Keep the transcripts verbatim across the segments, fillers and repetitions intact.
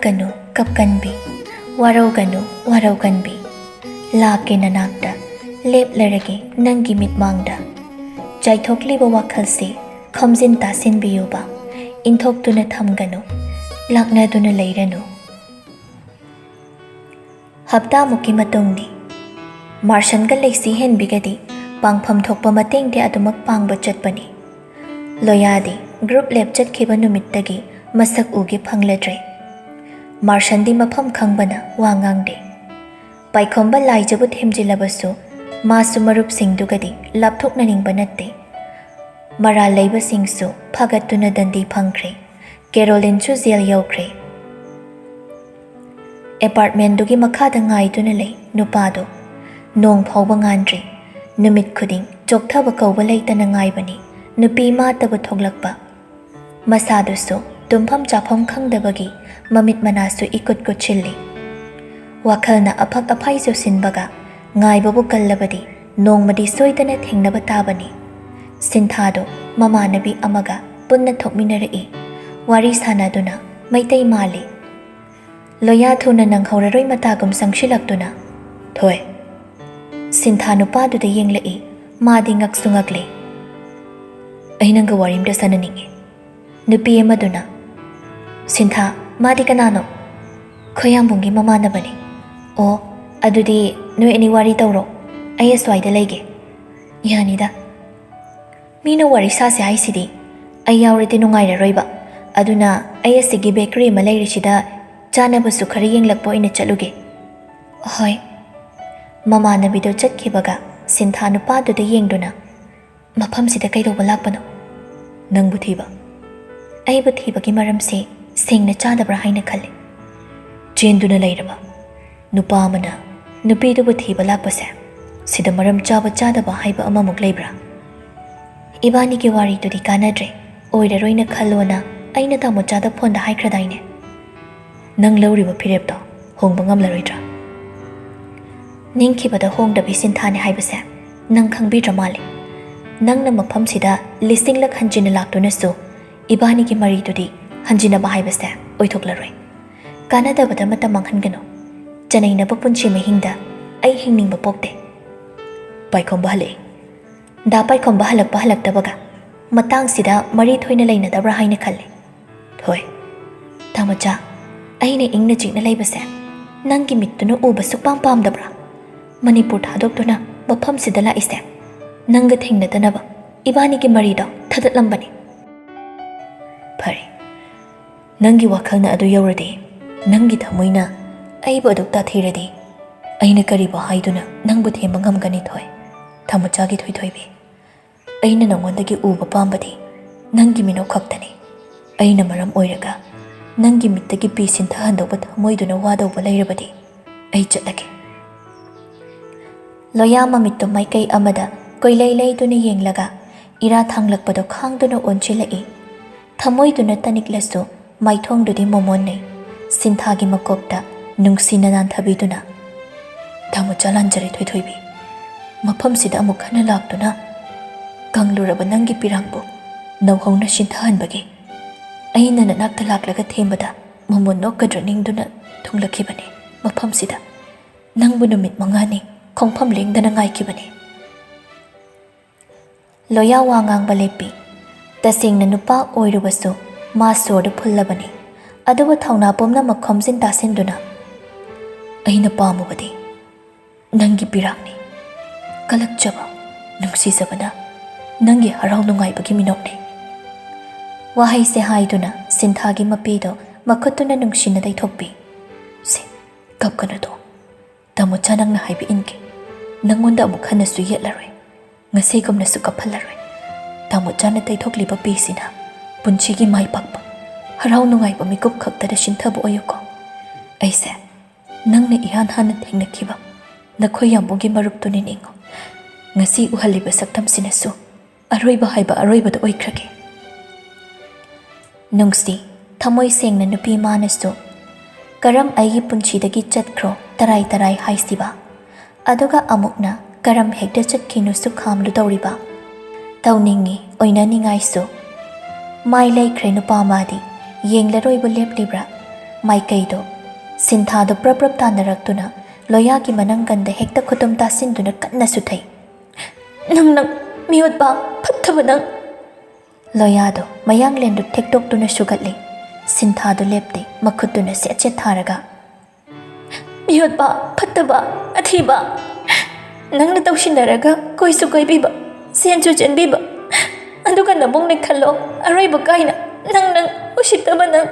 ꯀꯞꯀꯅꯨ, ꯀꯞꯀꯟꯕꯤ, ꯋꯥꯔꯧꯒꯅꯨ, ꯋꯥꯔꯧꯒꯟꯕꯤ꯫ ꯂꯥꯛꯀꯦ ꯅꯅꯥꯛꯇ, ꯂꯦꯞꯂꯔꯒꯦ ꯅꯪꯒꯤ ꯃꯤꯠꯃꯥꯡꯗ꯫ ꯆꯥꯏꯊꯣꯛꯂꯤꯕ ꯋꯥꯈꯜꯁꯦ ꯈꯣꯝꯖꯤꯟ ꯇꯥꯁꯤꯟꯕꯤꯌꯨꯕ, ꯏꯟꯊꯣꯛꯇꯨꯅ ꯊꯝꯒꯅꯨ, ꯂꯥꯛꯅꯗꯨꯅ ꯂꯩꯔꯅꯨ꯫ ꯍꯞꯇꯥꯃꯨꯛꯀꯤ ꯃꯇꯨꯡꯅꯤ꯫ ꯃꯥꯔꯁꯟꯒ ꯂꯩꯁꯤ ꯍꯦꯟꯕꯤꯒꯗꯤ ꯄꯥꯡꯐꯝ ꯊꯣꯛꯄ ꯃꯇꯦꯡꯗꯤ ꯑꯗꯨꯃꯛ ꯄꯥꯡꯕ ꯆꯠꯄꯅꯤ꯫ ꯂꯣꯌꯥꯗꯤ ꯒ꯭ꯔꯨꯞ ꯂꯦꯞ ꯆꯠꯈꯤꯕ ꯅꯨꯃꯤꯠꯇꯒꯤ ꯃꯁꯛ ꯎꯒꯦ ꯐꯪꯂꯗ꯭ꯔꯦ꯫ ꯃꯥꯔꯁꯟꯗꯤ ꯃꯐꯝ ꯈꯪꯕꯅ ꯋꯥ ꯉꯥꯡꯗꯦ꯫ ꯄꯥꯏꯈꯣꯝꯕ ꯂꯥꯏꯖꯕꯨ ꯊꯦꯝꯖꯤꯜꯂꯕꯁꯨ ꯃꯥꯁꯨ ꯃꯔꯨꯞꯁꯤꯡꯗꯨꯒꯗꯤ ꯂꯥꯞꯊꯣꯛꯅꯅꯤꯡꯕ ꯅꯠꯇꯦ꯫ ꯃꯔꯥꯜ ꯂꯩꯕꯁꯤꯡꯁꯨ ꯐꯥꯒꯠꯇꯨꯅ ꯗꯟꯗꯤ ꯐꯪꯈ꯭ꯔꯦ꯫ ꯀꯦꯔꯣꯂꯤꯟꯁꯨ ꯖꯦꯜ ꯌꯧꯈ꯭ꯔꯦ꯫ ꯑꯦꯄꯥꯔꯠꯃꯦꯟꯗꯨꯒꯤ ꯃꯈꯥꯗ ꯉꯥꯏꯗꯨꯅ ꯂꯩ ꯅꯨꯄꯥꯗꯣ꯫ ꯅꯣꯡ ꯐꯥꯎꯕ ꯉꯥꯟꯗ꯭ꯔꯤ꯫ ꯅꯨꯃꯤꯠ ꯈꯨꯗꯤꯡ ꯆꯣꯛꯊꯕ ꯀꯧꯕ ꯂꯩꯇꯅ ꯉꯥꯏꯕꯅꯤ꯫ ꯅꯨꯄꯤ ꯃꯥꯇꯕꯨ ꯊꯣꯛꯂꯛꯄ꯫ ꯃꯁꯥꯗꯨꯁꯨ ꯇꯨꯝꯐꯝ ꯆꯥꯐꯝ ꯈꯪꯗꯕꯒꯤ ꯃꯃꯤꯠ ꯃꯅꯥꯁꯨ ꯏꯀꯨꯠ ꯀꯨꯠꯁꯤꯜꯂꯤ꯫ ꯋꯥꯈꯜꯅ ꯑꯐꯛ ꯑꯐꯥꯏ ꯆꯨꯁꯤꯟꯕꯒ ꯉꯥꯏꯕꯕꯨ ꯀꯜꯂꯕꯗꯤ ꯅꯣꯡꯃꯗꯤ ꯁꯣꯏꯗꯅ ꯊꯦꯡꯅꯕ ꯇꯥꯕꯅꯤ꯫ ꯁꯤꯟꯊꯥꯗꯨ ꯃꯃꯥꯟꯅꯕꯤ ꯑꯃꯒ ꯄꯨꯟꯅ ꯊꯣꯛꯃꯤꯟꯅꯔꯛꯏ꯫ ꯋꯥꯔꯤ ꯁꯥꯟꯅꯗꯨꯅ ꯃꯩꯇꯩ ꯃꯥꯜꯂꯤ꯫ ꯂꯣꯌꯥ ꯊꯨꯅ ꯅꯪꯍꯧꯔꯔꯣꯏ ꯃꯇꯥꯒꯨꯝ ꯆꯪꯁꯤꯜꯂꯛꯇꯨꯅ, "ꯊꯣꯏ꯫" ꯁꯤꯟꯊꯥ ꯅꯨꯄꯥꯗꯨꯗ ꯌꯦꯡꯂꯛꯏ꯫ ꯃꯥꯗꯤ ꯉꯛꯁꯨ ꯉꯛꯂꯦ꯫ "ꯑꯩ ꯅꯪꯒ ꯋꯥꯔꯤ ꯑꯝꯇ ꯁꯥꯟꯅꯅꯤꯡꯉꯤ꯫" ꯅꯨꯄꯤ ꯑꯃꯗꯨꯅ, "ꯁꯤꯟꯊꯥ, ꯃꯥꯗꯤ ꯀꯅꯥꯅꯣ?" "ꯈꯣꯏꯌꯥꯝꯕꯨꯡꯒꯤ ꯃꯃꯥꯟꯅꯕꯅꯤ꯫" "ꯑꯣ, ꯑꯗꯨꯗꯤ ꯅꯣꯏ ꯑꯅꯤ ꯋꯥꯔꯤ ꯇꯧꯔꯣ, ꯑꯩ ꯑꯁ꯭ꯋꯥꯏꯗ ꯂꯩꯒꯦ꯫" "ꯌꯥꯅꯤꯗ꯫ ꯃꯤꯅ ꯋꯥꯔꯤ ꯁꯥꯁꯦ ꯍꯥꯏꯁꯤꯗꯤ ꯑꯩ ꯌꯥꯎꯔꯗꯤ ꯅꯨꯡꯉꯥꯏꯔꯔꯣꯏꯕ꯫ ꯑꯗꯨꯅ ꯑꯩ ꯑꯁꯤꯒꯤ ꯕꯦꯀꯔꯤ ꯑꯃ ꯂꯩꯔꯤꯁꯤꯗ ꯆꯥꯅꯕꯁꯨ ꯈꯔ ꯌꯦꯡꯂꯛꯄ ꯑꯣꯏꯅ ꯆꯠꯂꯨꯒꯦ꯫" "ꯍꯣꯏ꯫" ꯃꯃꯥꯟꯅꯕꯤꯗꯣ ꯆꯠꯈꯤꯕꯒ ꯁꯤꯟꯊꯥ ꯅꯨꯄꯥꯗꯨꯗ ꯌꯦꯡꯗꯨꯅ, "ꯃꯐꯝꯁꯤꯗ ꯀꯩꯗꯧꯕ ꯂꯥꯛꯄꯅꯣ?" "ꯅꯪꯕꯨ ꯊꯤꯕ꯫" "ꯑꯩꯕꯨ ꯊꯤꯕꯒꯤ ꯃꯔꯝꯁꯦ ꯁꯦꯡꯅ ꯆꯥꯗꯕ꯭ꯔꯥ ꯍꯥꯏꯅ ꯈꯜꯂꯤ꯫" "ꯆꯦꯟꯗꯨꯅ ꯂꯩꯔꯕ ꯅꯨꯄꯥ ꯑꯃꯅ ꯅꯨꯄꯤꯗꯨꯕꯨ ꯊꯤꯕ ꯂꯥꯛꯄꯁꯦ, ꯁꯤꯗ ꯃꯔꯝ ꯆꯥꯕ ꯆꯥꯗꯕ ꯍꯥꯏꯕ ꯑꯃꯃꯨꯛ ꯂꯩꯕ꯭ꯔꯥ?" "ꯏꯕꯥꯅꯤꯒꯤ ꯋꯥꯔꯤꯗꯨꯗꯤ ꯀꯥꯟꯅꯗ꯭ꯔꯦ, ꯑꯣꯏꯔꯔꯣꯏꯅ ꯈꯜꯂꯣꯅ ꯑꯩꯅ ꯇꯥꯃꯣꯆꯥꯗ ꯐꯣꯟꯗ ꯍꯥꯏꯈ꯭ꯔꯗꯥꯏꯅꯦ?" "ꯅꯪ ꯂꯧꯔꯤꯕ ꯐꯤꯔꯦꯞꯇꯣ ꯍꯣꯡꯕ ꯉꯝꯂꯔꯣꯏꯗ꯭ꯔꯥ?" "ꯅꯤꯡꯈꯤꯕꯗ ꯍꯣꯡꯗꯕꯤ ꯁꯤꯟꯊꯥꯅꯤ ꯍꯥꯏꯕꯁꯦ ꯅꯪ ꯈꯪꯕꯤꯗ꯭ꯔ ꯃꯥꯜꯂꯦ꯫ ꯅꯪꯅ ꯃꯐꯝꯁꯤꯗ ꯂꯤꯁꯤꯡꯂꯛ ꯍꯟꯖꯤꯟꯅ ꯂꯥꯛꯇꯨꯅꯁꯨ ꯏꯕꯥꯅꯤꯒꯤ ꯃꯔꯤꯗꯨꯗꯤ ꯍꯟꯖꯤꯟꯅꯕ ꯍꯥꯏꯕꯁꯦ ꯑꯣꯏꯊꯣꯛꯂꯔꯣꯏ꯫ ꯀꯥꯟꯅꯗꯕꯗ ꯃꯇꯝ ꯃꯥꯡꯍꯟꯒꯅꯨ꯫ ꯆꯅꯩꯅꯕ ꯄꯨꯟꯁꯤ ꯃꯍꯤꯡꯗ ꯑꯩ ꯍꯤꯡꯅꯤꯡꯕ ꯄꯣꯛꯇꯦ꯫ ꯄꯥꯏꯈꯣꯝꯕ ꯍꯜꯂꯛꯏ꯫ ꯗꯥ ꯄꯥꯏꯈꯣꯝꯕ ꯍꯜꯂꯛꯄ ꯍꯜꯂꯛꯇꯕꯒ ꯃꯇꯥꯡꯁꯤꯗ ꯃꯔꯤ ꯊꯣꯏꯅ ꯂꯩꯅꯗꯕ꯭ꯔꯥ ꯍꯥꯏꯅ ꯈꯜꯂꯦ꯫ ꯍꯣꯏ꯫ ꯇꯥꯃꯣꯆꯥ, ꯑꯩꯅ ꯏꯪꯅ ꯆꯤꯛꯅ ꯂꯩꯕꯁꯦ ꯅꯪꯒꯤ ꯃꯤꯠꯇꯨꯅ ꯎꯕ ꯁꯨꯛꯄꯥꯝ ꯄꯥꯝꯗꯕ꯭ꯔꯥ? ꯃꯅꯤꯄꯨꯔ ꯊꯥꯗꯣꯛꯇꯨꯅ ꯃꯐꯝꯁꯤꯗ ꯂꯥꯛꯏꯁꯦ ꯅꯪꯒ ꯊꯦꯡꯅꯗꯅꯕ ꯏꯕꯥꯅꯤꯒꯤ ꯃꯔꯤꯗꯣ ꯊꯗꯠꯂꯝꯕꯅꯤ꯫ ꯐꯔꯦ, ꯅꯪꯒꯤ ꯋꯥꯈꯜꯅ ꯑꯗꯨ ꯌꯧꯔꯗꯤ ꯅꯪꯒꯤ ꯊꯃꯣꯏꯅ ꯑꯩꯕꯨ ꯑꯗꯨꯛ ꯇꯥꯊꯤꯔꯗꯤ ꯑꯩꯅ ꯀꯔꯤꯕꯨ ꯍꯥꯏꯗꯨꯅ ꯅꯪꯕꯨ ꯊꯦꯝꯕ ꯉꯝꯒꯅꯤ ꯊꯣꯏ? ꯇꯥꯃꯣꯆꯥꯒꯤ ꯊꯣꯏꯊꯣꯏꯕꯤ, ꯑꯩꯅ ꯅꯉꯣꯟꯗꯒꯤ ꯎꯕ ꯄꯥꯝꯕꯗꯤ ꯅꯪꯒꯤ ꯃꯤꯅꯣꯛ ꯈꯛꯇꯅꯤ꯫ ꯑꯩꯅ ꯃꯔꯝ ꯑꯣꯏꯔꯒ ꯅꯪꯒꯤ ꯃꯤꯠꯇꯒꯤ ꯄꯤ ꯁꯤꯟꯊꯍꯟꯗꯧꯕ ꯊꯃꯣꯏꯗꯨꯅ ꯋꯥꯗꯧꯕ ꯂꯩꯔꯕꯗꯤ ꯑꯩ ꯆꯠꯂꯒꯦ꯫ ꯂꯣꯌꯥ ꯃꯃꯤꯠꯇꯨ ꯃꯥꯏꯀꯩ ꯑꯃꯗ ꯀꯣꯏꯂꯩ ꯂꯩꯗꯨꯅ ꯌꯦꯡꯂꯒ ꯏꯔꯥ ꯊꯥꯡꯂꯛꯄꯗꯨ ꯈꯥꯡꯗꯨꯅ ꯑꯣꯟꯁꯤꯜꯂꯛꯏ꯫ ꯊꯃꯣꯏꯗꯨꯅ ꯇꯅꯤꯛꯂꯁꯨ ꯃꯥꯏꯊꯣꯡꯗꯨꯗꯤ ꯃꯣꯃꯣꯟꯅꯩ꯫ ꯁꯤꯟꯊꯥꯒꯤ ꯃꯀꯣꯛꯇ ꯅꯨꯡꯁꯤꯅ ꯅꯥꯟꯊꯕꯤꯗꯨꯅ, "ꯇꯥꯃꯣꯆꯥ ꯂꯥꯟꯖꯔꯦ ꯊꯣꯏꯊꯣꯏꯕꯤ꯫ ꯃꯐꯝꯁꯤꯗ ꯑꯃꯨꯛ ꯍꯟꯅ ꯂꯥꯛꯇꯨꯅ ꯀꯪꯂꯨꯔꯕ ꯅꯪꯒꯤ ꯄꯤꯔꯥꯡꯕꯨ ꯅꯧꯍꯧꯅ ꯁꯤꯟꯊꯍꯟꯕꯒꯤ ꯑꯩꯅ ꯅꯅꯥꯛꯇ ꯂꯥꯛꯂꯒ ꯊꯦꯝꯕꯗ ꯃꯣꯃꯣꯟ ꯅꯣꯛꯀꯗ꯭ꯔꯥ ꯅꯤꯡꯗꯨꯅ ꯊꯨꯡꯂꯛꯈꯤꯕꯅꯤ꯫ ꯃꯐꯝꯁꯤꯗ ꯅꯪꯕꯨ ꯅꯨꯃꯤꯠ ꯃꯉꯥꯅꯤ ꯈꯣꯡꯐꯝ ꯂꯦꯡꯗꯅ ꯉꯥꯏꯈꯤꯕꯅꯤ꯫" ꯂꯣꯌꯥ ꯋꯥ ꯉꯥꯡꯕ ꯂꯦꯞꯄꯤ꯫ ꯇꯁꯦꯡꯅ ꯅꯨꯄꯥ ꯑꯣꯏꯔꯨꯕꯁꯨ ꯃꯥ ꯁꯣꯔꯗꯨ ꯐꯨꯜꯂꯕꯅꯤ꯫ ꯑꯗꯨꯕꯨ ꯊꯧꯅꯥ ꯄꯨꯝꯅꯃꯛ ꯈꯣꯝꯖꯤꯟ ꯇꯥꯁꯤꯟꯗꯨꯅ, "ꯑꯩꯅ ꯄꯥꯝꯃꯨꯕꯗꯤ ꯅꯪꯒꯤ ꯄꯤꯔꯥꯡꯅꯤ꯫ ꯀꯂꯛꯆꯕ, ꯅꯨꯡꯁꯤꯖꯕꯅ ꯅꯪꯒꯤ ꯍꯔꯥꯎ ꯅꯨꯡꯉꯥꯏꯕꯒꯤ ꯃꯤꯅꯣꯛꯅꯤ꯫" ꯋꯥꯍꯩꯁꯦ ꯍꯥꯏꯗꯨꯅ ꯁꯤꯟꯊꯥꯒꯤ ꯃꯄꯤꯗꯣ ꯃꯈꯨꯠꯇꯨꯅ ꯅꯨꯡꯁꯤꯅ ꯇꯩꯊꯣꯛꯄꯤ꯫ "ꯁꯦ, ꯀꯞꯀꯅꯨꯗꯣ꯫ ꯇꯥꯃꯣꯆꯥ ꯅꯪꯅ ꯍꯥꯏꯕ ꯏꯟꯒꯦ꯫ ꯅꯪꯉꯣꯟꯗ ꯑꯃꯨꯛ ꯍꯟꯅꯁꯨ ꯌꯦꯠꯂꯔꯣꯏ꯫ ꯉꯁꯤꯒꯨꯝꯅꯁꯨ ꯀꯞꯍꯜꯂꯔꯣꯏ꯫ ꯇꯥꯃꯣꯆꯥꯅ ꯇꯩꯊꯣꯛꯂꯤꯕ ꯄꯤꯁꯤꯅ ꯄꯨꯟꯁꯤꯒꯤ ꯃꯥꯏ ꯄꯥꯛꯄ, ꯍꯔꯥꯎ ꯅꯨꯡꯉꯥꯏꯕ ꯃꯤꯀꯨꯞ ꯈꯛꯇꯗ ꯁꯤꯟꯊꯕ ꯑꯣꯏꯌꯨꯀꯣ꯫ ꯑꯩꯁꯦ ꯅꯪꯅ ꯏꯍꯥꯟ ꯍꯥꯟꯅ ꯊꯦꯡꯅꯈꯤꯕ ꯅꯈꯣꯏ ꯌꯥꯝꯕꯨꯡꯒꯤ ꯃꯔꯨꯞꯇꯨꯅꯤ ꯅꯤꯡꯉꯣ꯫ ꯉꯁꯤ ꯎꯍꯜꯂꯤꯕ ꯁꯛꯇꯝꯁꯤꯅꯁꯨ ꯑꯔꯣꯏꯕ ꯍꯥꯏꯕ ꯑꯔꯣꯏꯕꯗ ꯑꯣꯏꯈ꯭ꯔꯒꯦ꯫" ꯅꯨꯡꯁꯤ, ꯊꯃꯣꯏ ꯁꯦꯡꯅ ꯅꯨꯄꯤ ꯃꯥꯅꯁꯨ, "ꯀꯔꯝ ꯑꯩꯒꯤ ꯄꯨꯟꯁꯤꯗꯒꯤ ꯆꯠꯈ꯭ꯔꯣ ꯇꯔꯥꯏ ꯇꯔꯥꯏ ꯍꯥꯏꯁꯤꯕ? ꯑꯗꯨꯒ ꯑꯃꯨꯛꯅ ꯀꯔꯝ ꯍꯦꯛꯇ ꯆꯠꯈꯤꯅꯣ ꯁꯨꯛꯈꯥꯝꯂꯨ ꯇꯧꯔꯤꯕ? ꯇꯧꯅꯤꯡꯉꯤ ꯑꯣꯏꯅꯅꯤꯡꯉꯥꯏꯁꯨ꯫" ꯃꯥꯏ ꯂꯩꯈ꯭ꯔꯦ ꯅꯨꯄꯥ ꯃꯥꯗꯤ, ꯌꯦꯡꯂꯔꯣꯏꯕꯨ ꯂꯦꯞꯂꯤꯕ꯭ꯔꯥ? ꯃꯥꯏꯀꯩꯗꯣ ꯁꯤꯟꯊꯥꯗꯣ ꯄ꯭ꯔꯞ ꯄ꯭ꯔꯞ ꯇꯥꯟꯅꯔꯛꯇꯨꯅ ꯂꯣꯌꯥꯒꯤ ꯃꯅꯪꯒꯟꯗ ꯍꯦꯛꯇ ꯈꯨꯇꯨꯝ ꯇꯥꯁꯤꯟꯗꯨꯅ ꯀꯟꯅ ꯁꯨꯊꯩ꯫ "ꯅꯪ, ꯅꯪ, ꯃꯤꯑꯣꯠꯄ, ꯐꯠꯇꯕ ꯅꯪ!" ꯂꯣꯌꯥꯗꯣ ꯃꯌꯥꯡꯂꯦꯟꯗꯨ ꯊꯦꯛꯇꯣꯛꯇꯨꯅ ꯁꯨꯒꯠꯂꯤ꯫ ꯁꯤꯟꯊꯥꯗꯣ ꯂꯦꯞꯇꯦ, ꯃꯈꯨꯠꯇꯨꯅ ꯁꯦꯠ ꯁꯦꯠ ꯊꯥꯔꯒ, "ꯃꯤꯑꯣꯠꯄ, ꯐꯠꯇꯕ, ꯑꯊꯤꯕ! ꯅꯪꯅ ꯇꯧꯁꯤꯟꯅꯔꯒ ꯀꯣꯏꯁꯨ ꯀꯣꯏꯕꯤꯕ, ꯆꯦꯟꯁꯨ ꯆꯦꯟꯕꯤꯕ, ꯑꯗꯨꯒ ꯅꯕꯨꯡꯅ ꯈꯜꯂꯣ, ꯑꯔꯣꯏꯕ ꯀꯥꯏꯅ ꯅꯪ, ꯅꯪ, ꯎꯁꯤꯠꯇꯕ ꯅꯪ!"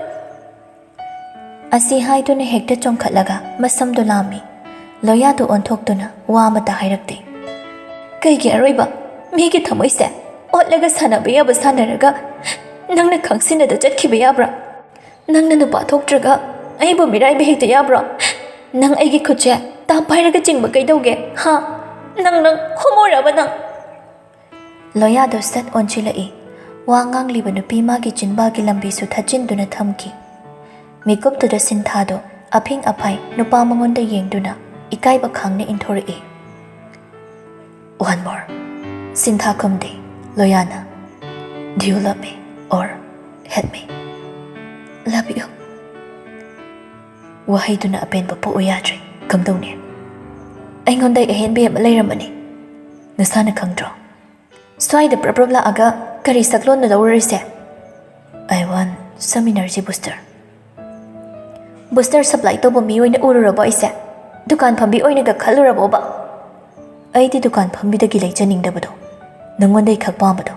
ꯑꯁꯤ ꯍꯥꯏꯗꯨꯅ ꯍꯦꯛꯇ ꯆꯣꯡꯈꯠꯂꯒ ꯃꯁꯝꯗꯨ ꯂꯥꯝꯃꯤ꯫ ꯂꯣꯌꯥꯗꯨ ꯑꯣꯟꯊꯣꯛꯇꯨꯅ ꯋꯥ ꯑꯃꯠꯇ ꯍꯥꯏꯔꯛꯇꯦ꯫ "ꯀꯩꯒꯤ ꯑꯔꯣꯏꯕ? ꯃꯤꯒꯤ ꯊꯃꯣꯏꯁꯦ ꯑꯣꯠꯂꯒ ꯁꯥꯟꯅꯕ ꯌꯥꯕ ꯁꯥꯟꯅꯔꯒ ꯅꯪꯅ ꯈꯪꯁꯤꯟꯅꯗ ꯆꯠꯈꯤꯕ ꯌꯥꯕ꯭ꯔꯥ? ꯅꯪꯅ ꯅꯨꯄꯥ ꯊꯣꯛꯇ꯭ꯔꯒ ꯑꯩꯕꯨ ꯃꯤꯔꯥꯏꯕ ꯍꯦꯛꯇ ꯌꯥꯕ꯭ꯔꯣ? ꯅꯪ ꯑꯩꯒꯤ ꯈꯨꯠꯁꯦ ꯇꯥꯞ ꯄꯥꯏꯔꯒ ꯆꯤꯡꯕ ꯀꯩꯗꯧꯒꯦ? ꯍꯥ? ꯅꯪ, ꯅꯪ, ꯍꯣꯃꯣꯔꯕ ꯅꯪ?" ꯂꯣꯌꯥꯗꯣ ꯁꯠ ꯑꯣꯟꯁꯤꯜꯂꯛꯏ꯫ ꯋꯥ ꯉꯥꯡꯂꯤꯕ ꯅꯨꯄꯤ ꯃꯥꯒꯤ ꯆꯤꯟꯕꯥꯜꯒꯤ ꯂꯝꯕꯤꯁꯨ ꯊꯠꯆꯤꯟꯗꯨꯅ ꯊꯝꯈꯤ꯫ ꯃꯤꯀꯨꯞꯇꯨꯗ ꯁꯤꯟꯊꯥꯗꯣ ꯑꯐꯤꯡ ꯑꯐꯥꯏ ꯅꯨꯄꯥ ꯃꯉꯣꯟꯗ ꯌꯦꯡꯗꯨꯅ ꯏꯀꯥꯏꯕ ꯈꯥꯡꯅ ꯏꯟꯊꯣꯔꯛꯏ꯫ "One more." ꯁꯤꯟꯊꯥ ꯈꯨꯝꯗꯦ꯫ ꯂꯣꯌꯥꯅ, "Do you love me or hate me?" "Love you." ꯋꯥꯍꯩꯗꯨꯅ ꯑꯄꯦꯟꯕ ꯄꯣꯛꯎ ꯌꯥꯗ꯭ꯔꯦ꯫ "ꯀꯝꯗꯧꯅꯤ? ꯑꯩꯉꯣꯟꯗ ꯑꯍꯦꯟꯕꯤ ꯑꯃ ꯂꯩꯔꯝꯕꯅꯤ꯫ ꯅꯁꯥꯅ ꯈꯪꯗ꯭ꯔꯣ? ꯁ꯭ꯋꯥꯏꯗ ꯄ꯭ꯔꯞ ꯄ꯭ꯔꯞ ꯂꯥꯛꯑꯒ ꯀꯔꯤ ꯁꯛꯂꯣꯟꯅ ꯂꯧꯔꯨꯔꯤꯁꯦ?" "I want some energy booster." "Booster supply ꯇꯧꯕ ꯃꯤ ꯑꯣꯏꯅ ꯎꯔꯨꯔꯕꯣ ꯑꯩꯁꯦ? ꯗꯨꯀꯥꯟ ꯐꯝꯕꯤ ꯑꯣꯏꯅꯒ ꯈꯜꯂꯨꯔꯕꯣꯕ?" "ꯑꯩꯗꯤ ꯗꯨꯀꯥꯟ ꯐꯝꯕꯤꯗꯒꯤ ꯂꯩꯖꯅꯤꯡꯗꯕꯗꯣ, ꯅꯪꯉꯣꯟꯗꯩ ꯈꯛ ꯄꯥꯝꯕꯗꯣ꯫"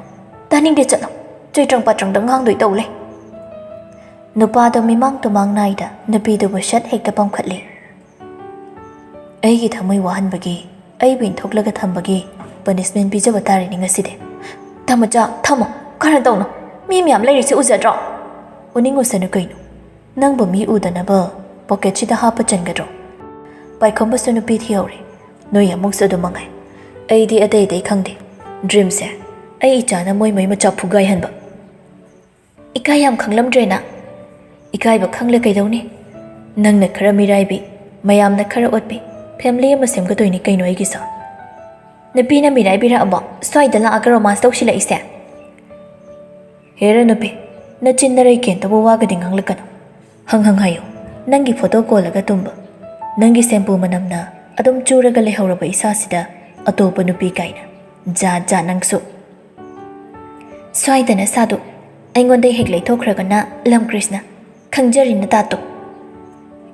"ꯇꯥꯅꯤꯡꯗꯦ, ꯆꯠꯂꯣ꯫ ꯆꯨꯏꯇ꯭ꯔꯪ ꯄꯥꯇ꯭ꯔꯪꯗ ꯉꯥꯡꯗꯣꯏ ꯇꯧ ꯂꯩ꯫" ꯅꯨꯄꯥꯗꯣ ꯃꯤꯃꯥꯡ ꯇꯨꯃꯥꯡ ꯅꯥꯏꯗ ꯅꯨꯄꯤꯗꯨꯕꯨ ꯁꯠ ꯍꯦꯛꯇ ꯄꯝꯈꯠꯂꯤ꯫ "ꯑꯩꯒꯤ ꯊꯃꯣꯏ ꯋꯥꯍꯟꯕꯒꯤ, ꯑꯩꯕꯨ ꯏꯟꯊꯣꯛꯂꯒ ꯊꯝꯕꯒꯤ punishment ꯄꯤꯖꯕ ꯇꯥꯔꯦꯅꯦ ꯉꯁꯤꯗꯤ꯫" "ꯇꯃꯆꯥ, ꯊꯝꯃꯣ꯫ ꯀꯔꯟ ꯇꯧꯅꯣ꯫ ꯃꯤ ꯃꯌꯥꯝ ꯂꯩꯔꯤꯁꯦ ꯎꯖꯗ꯭ꯔꯣ?" "ꯎꯅꯤꯡꯉꯨꯁꯅꯨ ꯀꯩꯅꯣ꯫ ꯅꯪꯕꯨ ꯃꯤ ꯎꯗꯅꯕ pocketꯁꯤꯗ ꯍꯥꯞꯄ ꯆꯟꯒꯗ꯭ꯔꯣ? ꯄꯥꯏꯈꯣꯝꯕꯁꯨ ꯅꯨꯄꯤ ꯊꯤꯍꯧꯔꯦ꯫ ꯅꯣꯏ ꯑꯃꯨꯛꯁꯨ ꯑꯗꯨ ꯃꯉꯥꯏ꯫ ꯑꯩꯗꯤ ꯑꯇꯩ ꯑꯇꯩ ꯈꯪꯗꯦ꯫ Dreamꯁꯦ ꯑꯩ ꯏꯆꯥꯅ ꯃꯣꯏ ꯃꯩ ꯃꯆꯥ ꯐꯨꯒꯥꯏꯍꯟꯕ꯫" "ꯏꯀꯥꯏ ꯌꯥꯝ ꯈꯪꯂꯝꯗ꯭ꯔꯦꯅ?" "ꯏꯀꯥꯏꯕ ꯈꯪꯂ ꯀꯩꯗꯧꯅꯤ? ꯅꯪꯅ ꯈꯔ ꯃꯤꯔꯥꯏꯕꯤ, ꯃꯌꯥꯝꯅ ꯈꯔ ꯑꯣꯠꯄꯤ꯫ Family ꯑꯃ ꯁꯦꯝꯒꯗꯣꯏꯅꯤ ꯀꯩꯅꯣ ꯑꯩꯒꯤꯁꯨ꯫" "ꯅꯨꯄꯤꯅ ꯃꯤꯔꯥꯏꯕꯤꯔꯛꯑꯕꯣ ꯁ꯭ꯋꯥꯏꯗ ꯂꯥꯛꯑꯒ romance ꯇꯧꯁꯤꯜꯂꯛꯏꯁꯦ?" "ꯍꯦꯔꯥ ꯅꯨꯄꯤ, ꯅꯆꯤꯟ ꯅꯔꯩ ꯀꯦꯟꯇꯕ ꯋꯥꯒꯗꯤ ꯉꯥꯡꯂꯛꯀꯅꯨ꯫ ꯍꯪ ꯍꯪ ꯍꯥꯏꯌꯨ, ꯅꯪꯒꯤ ꯐꯣꯇꯣ ꯀꯣꯜꯂꯒ ꯇꯨꯝꯕ, ꯅꯪꯒꯤ ꯁꯦꯝꯄꯨ ꯃꯅꯝꯅ ꯑꯗꯨꯝ ꯆꯨꯔꯒ ꯂꯩꯍꯧꯔꯕ ꯏꯁꯥꯁꯤꯗ ꯑꯇꯣꯞꯄ ꯅꯨꯄꯤ ꯀꯥꯏꯅ꯫ ꯖꯥꯠ ꯖꯥꯠ ꯅꯪꯁꯨ꯫ ꯁ꯭ꯋꯥꯏꯗꯅ ꯁꯥꯗꯣ, ꯑꯩꯉꯣꯟꯗ ꯍꯦꯛ ꯂꯩꯊꯣꯛꯈ꯭ꯔꯒꯅ ꯂꯝ ꯀ꯭ꯔꯤꯁꯅ, ꯈꯪꯖꯔꯤ ꯅꯇꯥꯇꯣ꯫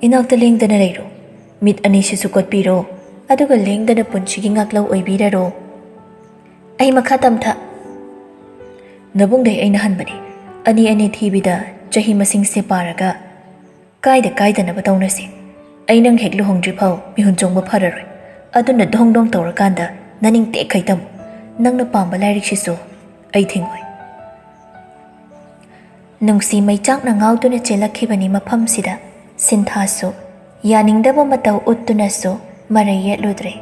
ꯏꯅꯥꯛꯇ ꯂꯦꯡꯗꯅ ꯂꯩꯔꯣ, ꯃꯤꯠ ꯑꯅꯤꯁꯤꯁꯨ ꯀꯣꯠꯄꯤꯔꯣ, ꯑꯗꯨꯒ ꯂꯦꯡꯗꯅ ꯄꯨꯟꯁꯤꯒꯤ ꯉꯥꯛꯂꯧ ꯑꯣꯏꯕꯤꯔꯔꯣ꯫ ꯑꯩ ꯃꯈꯥ ꯇꯝꯊ꯫ ꯅꯕꯨꯡꯗꯩ ꯑꯩꯅ ꯍꯟꯕꯅꯤ꯫ ꯑꯅꯤ ꯑꯅꯤ ꯊꯤꯕꯤꯗ ꯆꯍꯤ ꯃꯁꯤꯡꯁꯦ ꯄꯥꯔꯒ ꯀꯥꯏꯗ ꯀꯥꯏꯗꯅꯕ ꯇꯧꯅꯁꯤ꯫ ꯑꯩ ꯅꯪ ꯍꯦꯛ ꯂꯨꯍꯣꯡꯗ꯭ꯔꯤ ꯐꯥꯎ ꯃꯤꯍꯨꯟ ꯆꯣꯡꯕ ꯐꯔꯔꯣꯏ꯫ ꯑꯗꯨꯅ ꯗꯣꯡ ꯗꯣꯡ ꯇꯧꯔꯀꯥꯟꯗ ꯅꯅꯤꯡ ꯇꯦꯛꯈꯩ ꯇꯝꯃꯨ꯫ ꯅꯪꯅ ꯄꯥꯝꯕ ꯂꯥꯏꯔꯤꯛꯁꯤꯁꯨ ꯑꯩ ꯊꯤꯡꯉꯣꯏ꯫ ꯅꯨꯡꯁꯤ ꯃꯩꯆꯥꯛꯅ ꯉꯥꯎꯗꯨꯅ ꯆꯦꯜꯂꯛꯈꯤꯕꯅꯤ ꯃꯐꯝꯁꯤꯗ꯫ ꯁꯤꯟꯊꯥꯁꯨ ꯌꯥꯅꯤꯡꯗꯕ ꯃꯇꯧ ꯎꯠꯇꯨꯅꯁꯨ ꯃꯔꯩ ꯌꯦꯠꯂꯨꯗ꯭ꯔꯦ꯫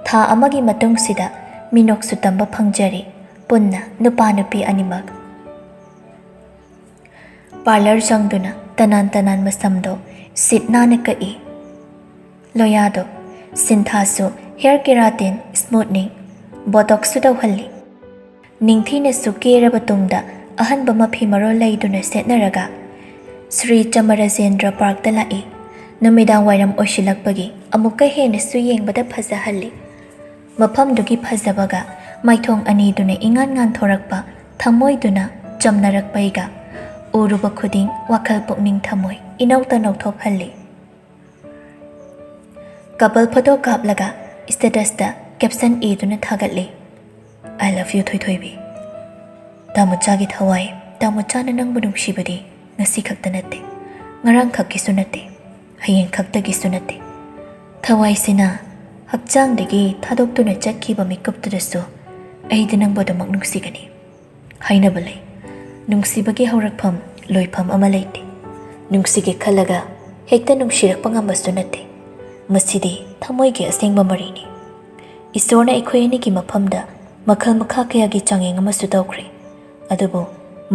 ꯊꯥ ꯑꯃꯒꯤ ꯃꯇꯨꯡꯁꯤꯗ ꯃꯤꯅꯣꯛꯁꯨ ꯇꯝꯕ ꯐꯪꯖꯔꯤ, ꯄꯨꯟꯅ ꯅꯨꯄꯥ ꯅꯨꯄꯤ ꯑꯅꯤꯃꯛ꯫ ꯄꯥꯔꯂꯔ ꯆꯪꯗꯨꯅ ꯇꯅꯥꯟ ꯇꯅꯥꯟꯕ ꯁꯝꯗꯣ ꯁꯤꯠ ꯅꯥꯟꯅ ꯀꯛꯏ꯫ ꯂꯣꯌꯥꯗꯣ ꯁꯤꯟꯊꯥꯁꯨ ꯍꯤꯌꯔ ꯀꯦꯔꯥꯇꯤꯟ, ꯁ꯭ꯃꯨꯠꯅꯤꯡ, ꯕꯣꯇꯣꯛꯁꯁꯨ ꯇꯧꯍꯜꯂꯤ꯫ ꯅꯤꯡꯊꯤꯅꯁꯨ ꯀꯦꯔꯕ ꯇꯨꯡꯗ ꯑꯍꯟꯕ ꯃꯐꯤ ꯃꯔꯣꯜ ꯂꯩꯗꯨꯅ ꯁꯦꯠꯅꯔꯒ ꯁ꯭ꯔꯤ ꯆꯃꯔꯖꯦꯟꯗ꯭ꯔ ꯄꯥꯔꯛꯇ ꯂꯥꯛꯏ꯫ ꯅꯨꯃꯤꯗꯥꯡ ꯋꯥꯏꯔꯝ ꯑꯣꯏꯁꯤꯜꯂꯛꯄꯒꯤ ꯑꯃꯨꯛꯀ ꯍꯦꯟꯅꯁꯨ ꯌꯦꯡꯕꯗ ꯐꯖꯍꯜꯂꯤ꯫ ꯃꯐꯝꯗꯨꯒꯤ ꯐꯖꯕꯒ ꯃꯥꯏꯊꯣꯡ ꯑꯅꯤꯗꯨꯅ ꯏꯉꯥꯟ ꯉꯥꯟꯊꯣꯔꯛꯄ ꯊꯃꯣꯏꯗꯨꯅ ꯆꯝꯅꯔꯛꯄꯩꯒ ꯎꯔꯨꯕ ꯈꯨꯗꯤꯡ ꯋꯥꯈꯜ ꯄꯨꯛꯅꯤꯡ ꯊꯃꯣꯏ ꯏꯅꯧꯇ ꯅꯧꯊꯣꯛꯍꯜꯂꯤ꯫ ꯀꯄꯜ ꯐꯣꯇꯣ ꯀꯥꯞꯂꯒ ꯁ꯭ꯇꯦꯇꯁꯇ ꯀꯦꯞꯁꯟ ꯏꯗꯨꯅ ꯊꯥꯒꯠꯂꯤ, "I love you ꯊꯣꯏꯊꯣꯏꯕꯤ꯫ ꯇꯥꯃꯣꯆꯥꯒꯤ ꯊꯋꯥꯏ, ꯇꯥꯃꯣꯆꯥꯅ ꯅꯪꯕꯨ ꯅꯨꯡꯁꯤꯕꯗꯤ ꯉꯁꯤ ꯈꯛꯇ ꯅꯠꯇꯦ, ꯉꯔꯥꯡ ꯈꯛꯀꯤꯁꯨ ꯅꯠꯇꯦ, ꯍꯌꯦꯡ ꯈꯛꯇꯒꯤꯁꯨ ꯅꯠꯇꯦ꯫ ꯊꯋꯥꯏꯁꯤꯅ ꯍꯛꯆꯥꯡꯗꯒꯤ ꯊꯥꯗꯣꯛꯇꯨꯅ ꯆꯠꯈꯤꯕ ꯃꯤꯀꯨꯞꯇꯨꯗꯁꯨ ꯑꯩꯗꯤ ꯅꯪꯕꯨ ꯑꯗꯨꯃꯛ ꯅꯨꯡꯁꯤꯒꯅꯤ꯫" ꯍꯥꯏꯅꯕ ꯂꯩ, ꯅꯨꯡꯁꯤꯕꯒꯤ ꯍꯧꯔꯛꯐꯝ ꯂꯣꯏꯐꯝ ꯑꯃ ꯂꯩꯇꯦ꯫ ꯅꯨꯡꯁꯤꯒꯦ ꯈꯜꯂꯒ ꯍꯦꯛꯇ ꯅꯨꯡꯁꯤꯔꯛꯄ ꯉꯝꯕꯁꯨ ꯅꯠꯇꯦ꯫ ꯃꯁꯤꯗꯤ ꯊꯃꯣꯏꯒꯤ ꯑꯁꯦꯡꯕ ꯃꯔꯤꯅꯤ꯫ ꯏꯁꯣꯔꯅ ꯑꯩꯈꯣꯏ ꯑꯅꯤꯒꯤ ꯃꯐꯝꯗ ꯃꯈꯜ ꯃꯈꯥ ꯀꯌꯥꯒꯤ ꯆꯥꯡꯌꯦꯡ ꯑꯃꯁꯨ ꯇꯧꯈ꯭ꯔꯦ꯫ ꯑꯗꯨꯕꯨ